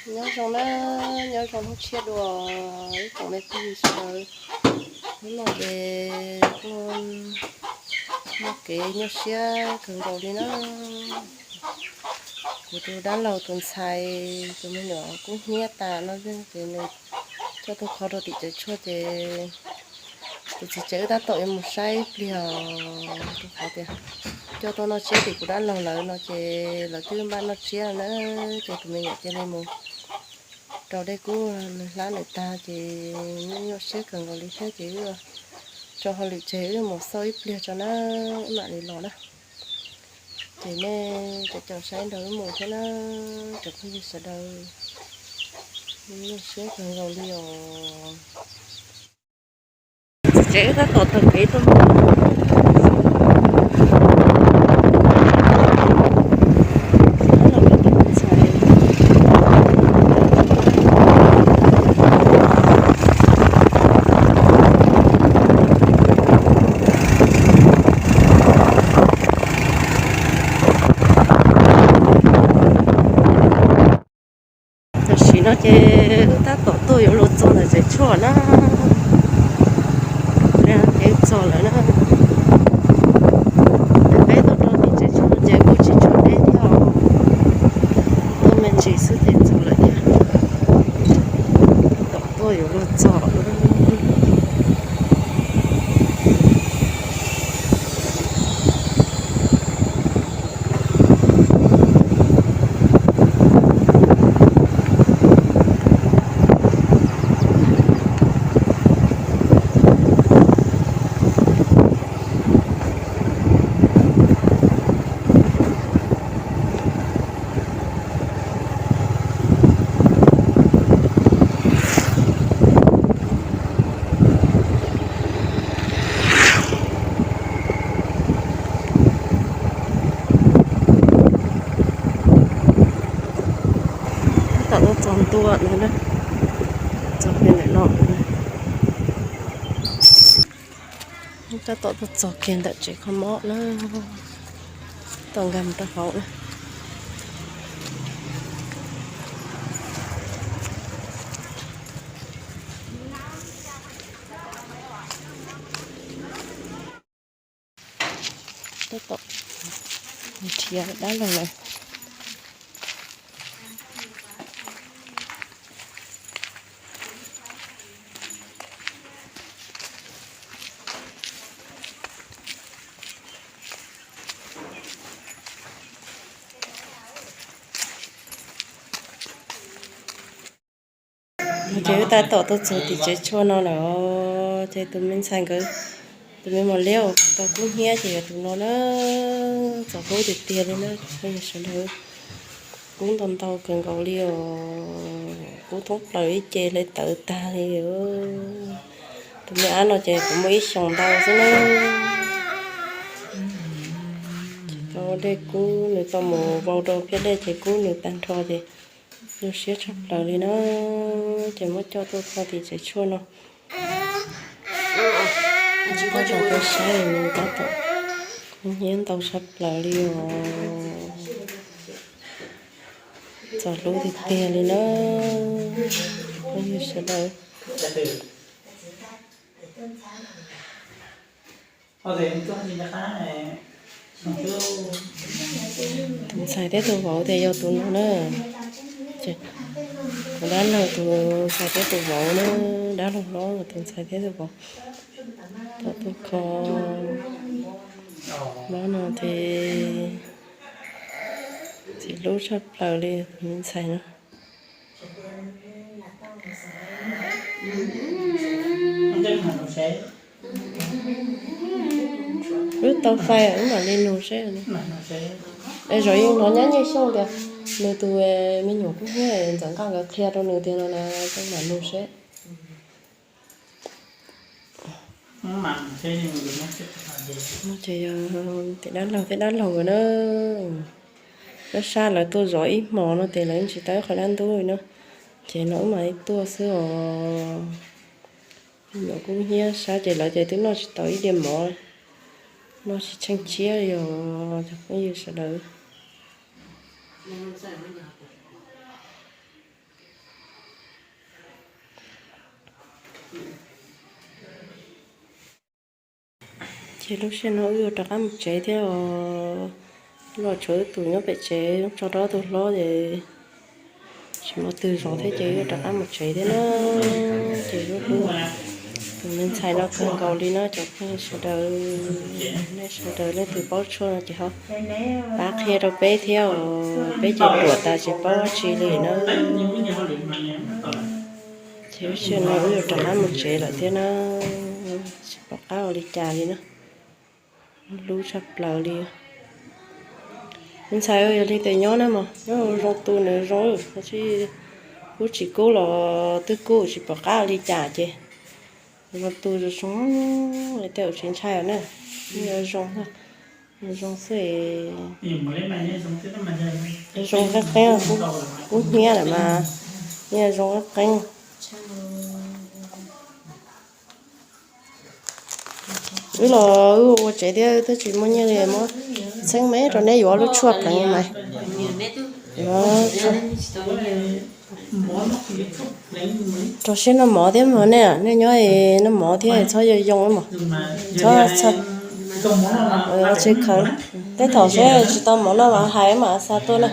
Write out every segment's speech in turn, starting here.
Nyob zoo na, nyob zoo hnub tshiab dua ib tsoom me phooj ywg sawv daws. Hnub no ces kuj muaj kev nyuaj siab kawg nkaus li na. Kuv tus dab laug tus ntxhais tus me nyuam kub hnyiab tas no ces nws coj tuaj kho rau tim tsev tshuaj ces tus txiv tsev wb tab tom yuav mus saib ib pliag, rau qhov tias coj tuaj noj tsiab tim kuv dab laug lawv no ces lawv twb npaj noj tsiab na, ces tus me nyuam cia li mus rau dej kub nws hlab nws tag ces nyuaj nyuaj siab kawg nkaus li thiab ces wb tso hauj lwm tseg wb mus xauj ib pliag tso na, wb mam li los na. Ces nej cov caum saib nrog wb mus thiab na, cov phooj ywg sawv daws. Nyuaj siab kawg nkaus li os. Txiv tsev wb tab tom taug kev tuaj mus. Tam sim no ces wb tab tom tuaj yuav luag txog ntawm tsev tshuaj na. Ces txog lawm na. Peb tuaj rau tim tsev tshuaj ces kuj tsis tshuav deb thiab, tuaj me ntsis xwb ces txog lawm thiab. Tab tom tuaj yuav luag txog. Tab tom tuaj txog ntua no na, txog kiag ntawm no. Tab tom tuaj txog kiag ntawm tsev kho mob na, tab tom nkag mus rau hauv na. Tab tom nrhiav dab laug lawm. Ces wb tab tom tuaj txog tim tsev tshuaj no lawm, ces tus me ntxhais nkawd, tus me mos liab uas tau kub hnyiab ces yog tus no na, txaus hlub tiag tiag li na, phooj ywg sawv daws. Kub ntau ntau kawg nkaus li os, kub thoob plaws ib ce hle tawv tag li. Tus me ab no ces kuv muaj ib xyoos ntau xwb na. Tau dej kub nws tau mus vau rau phiab dej ces kub nws tag nrho ces nyuaj siab tshaj plaws li na. Ces muab coj tuaj kho tim tsev tshuaj no. Tab tom tuaj saib nws tab tom kub hnyiab ntau tshaj plaws li os. Txaus hlub tiag tiag li na, phooj ywg sawv daws. Ntxhais thiab tus vauv tias yog tus no na. Kuv dab laug tus ntxhais thiab tus vauv na, dab laug hlob tus ntxhais thiab tus vauv. Tau tuaj kho mob no ces txiv hlub tshaj plaws li tus me ntxhais no. Wb tau fais wb mam li nug seb. Es zov yeej hnov nyab Nyiaj Xyooj tias nws tus me nyuam kub hnyiab ntxawm nqaj nkawd qhia rau nws tiag no na, koj mam nug seb. Ces yog tus dab laug thiab dab laug nkawd na. Lawv sab lawv tuaj zov ib hmos no ces lawv tsis tau ib qho dab ntub li na. Ces no wb mam li tuaj xwb os. Me nyuam kub hnyiab sab ces lawv ces twb noj tsis tau ib diav mov, noj tsis tsheej tshiab li os cov phooj ywg sawv daws. Ces lub sij hawm no wb yuav rov qab mus tsev thiab os. Los tshuav wb tus nyob pem tsev, tso rau tus hlob ces tsis muaj twg zov thiab ces wb yuav rov qab mus tsev thiab na. Ces hlub hlub tus me ntxhais no kawg nkaus li na cov phooj ywg sawv daws. Nej sawv daws leej twg paub tshuaj no ces ho pab qhia rau peb thiab os, peb ces ruam tas tsis paub dab tsi li na. Ces lub sij hawm no wb yuav rov qab mus tsev lawm thiab na, tsis pom qab ua li cas li na. Hlub tshaj plaws li. Me ntxhais, yog li tes nyob na mog, nyob zoo tu nws zoo, tab sis kub tsis kub los twb kub tsis pom qab ua li cas ces zoo tu zoo zoo, tej zaum tsis ntshai os na. Zoo, zoo xwb. Zoo qeeb qeeb, kub hnyiab lawm mas yeej zoo qeeb qeeb. Wb los wb ua tsev thiab twb tsis muaj nyiaj li, muab txheeb me rau neb yuav lub tshuaj pleev mas. Rau siab noj mov thiab mog, nej, nej nyob noj mov thiab txhob yoo yoo mog. Txhob, txhob, tsis khaws. Tej thaum seb tsis tau mov noj mas hais mas xa tuaj na.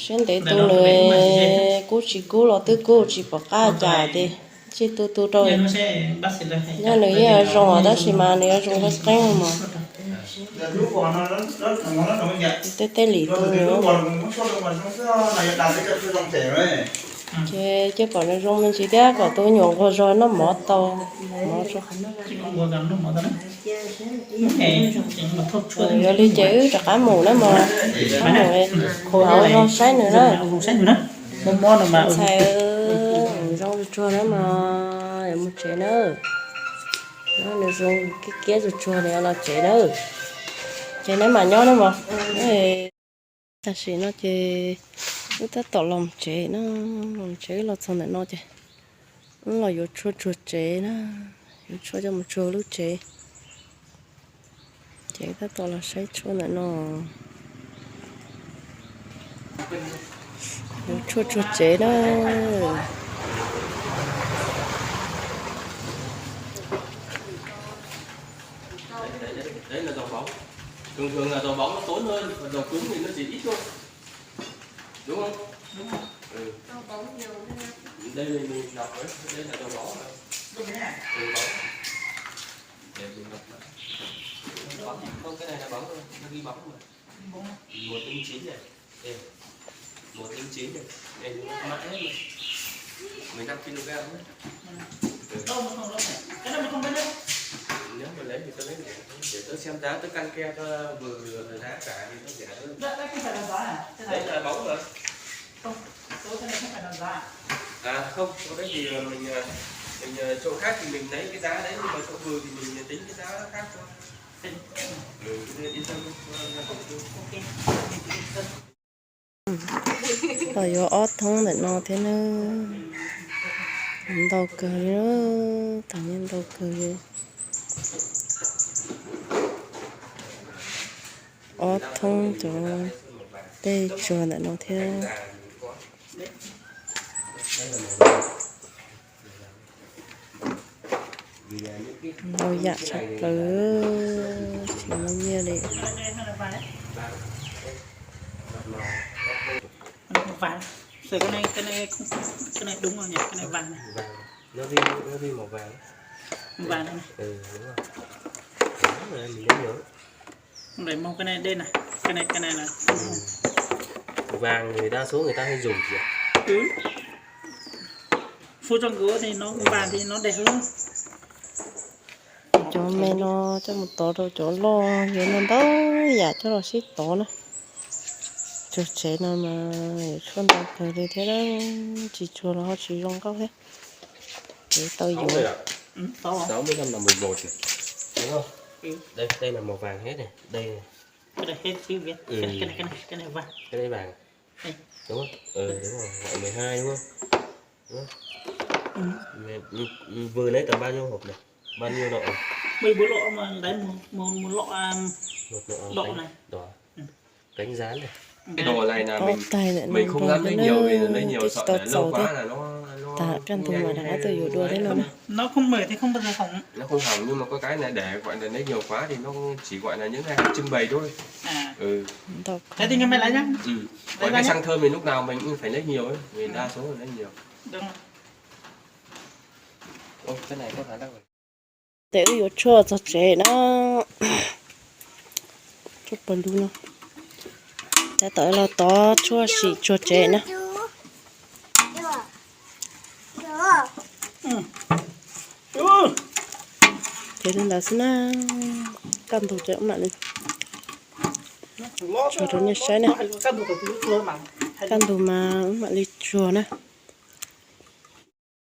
Siab ntev tu nws, kub tsis kub los twb kub tsis pom qab cas ces tsij tu tu rau. Nyob nws yeej zoo os, tab sis mas nws yuav zoo qeeb qeeb mog. Tej tej lim tu nws. Ces cia pom nws zoo me ntsis thiab kom tus me nyuam nquag zog noj mov tau mov tso. Yog li ces wb rov qab mus na mog, rov qab mus, ua zog saib nws na. Ntxhais, zoo tsuag tsuag na mog, yuav mus tsev na. Nws zoo kiab kiab tsuag tsuag, nws yuav los tsev na. Ces neb mam nyob na mog. Tam sim no ces wb tab tom los tsev na, los tsev wb los txog ntawm no ces wb los yuav tshuaj tsuag tsev na, yuav tshuaj coj mus tsuag lub tsev. Ces tab tom los saib tshuaj ntawm no. Yuav tshuaj tsuag tsev na. Đấy, đấy, đấy là dầu bóng. Thường thường là dầu bóng nó tốn hơn, còn dầu cứng thì nó chỉ ít thôi. Đúng không? Đúng rồi. Ừ. Dầu bóng nhiều hơn. Đây mình, mình đọc đấy, đây là dầu bóng rồi. Đúng rồi. Ừ, bóng. Để mình đọc lại. Bóng thì không, cái này là bóng thôi, nó ghi bóng rồi. Bóng. Một tinh chín này. Đây. Một tinh chín này. Đây, nó mã hết rồi. Mười lăm ki lô gam nhé. Ừ. Đâu mà không đâu này. Cái này mà không biết đâu. Nếu mà lấy thì tôi lấy rẻ thôi. Để tôi xem giá, tôi căn ke cho vừa giá cả thì tôi rẻ hơn. Đấy, đấy không phải là giá à? Cái này. Đấy là bóng mà. Không, số cái này không phải là giá à? À, không, số đấy thì mình, ờ, mình, ờ, chỗ khác thì mình lấy cái giá đấy, nhưng mà chỗ vừa thì mình tính cái giá khác thôi. Tính. Ừ, yên tâm. Ok. Los yuav ob thoob ntawm no thiab na. Ntau kawg li, tam niag ntau kawg li. Ob thoob cov dej tsuag ntawm no thiab. Ntau yam tshaj plaws, tsis muaj nyiaj li. Vàng. Cái này, cái này, cái này đúng rồi nhỉ, cái này vàng này. Vàng. Nó ghi, nó ghi màu vàng. Vàng này. Ừ, đúng rồi. Vàng mà mình mới nhớ. Không đẩy màu cái này đây này. Cái này, cái này là. Ừ. Vàng thì đa số người ta hay dùng chị ạ. Ừ. Phô cho gấu thì nó vàng thì nó đẹp hơn. Cov me no coj mus tov rau cov loj, yuav no ntau yam coj los sib tov na. Tsuag tsev no mas yuav tshuaj ntau kawg li thiab, tsis tsuag los ho tsis zoo nkauj thiab. Kev tau yuav. Sáu mươi lăm là mười một này. Đúng không? Đây, đây là màu vàng hết này. Đây này. Cái này hết chứ Việt. Ừ. Cái này, cái này, cái này, cái này vàng. Cái đấy vàng. Đây. Đúng không? Ừ, đúng rồi. Loại mười hai đúng không? Đúng không? Ừ. Mày, ừ, ừ, vừa lấy tầm bao nhiêu hộp này? Bao nhiêu lọ? Mười bốn lọ mà lấy một, một, một lọ, à, một lọ đỏ này. Đỏ. Ừ. Cánh dán này. Cái đồ này là mình, mình không dám lấy nhiều vì lấy nhiều sợ là lâu quá là nó, nó Tag kaj ntug mas rov qab tuaj yuav dua thiab no na. Nó không hỏng nhưng mà có cái này để gọi là lấy nhiều quá thì nó chỉ gọi là những cái hàng trưng bày thôi. Còn cái xăng thơm thì lúc nào mình cũng phải lấy nhiều ấy, vì đa số là lấy nhiều. Tes wb yuav tshuaj txog tsev na. Tshuaj pawg lug no. Tab tom los tov tshuaj sim tsuag tsev na. Ces li ntawd xwb na. Kaj ntug ces wb mam li tsuag rau nej saib na. Kaj ntug mas wb mam li tsuag na.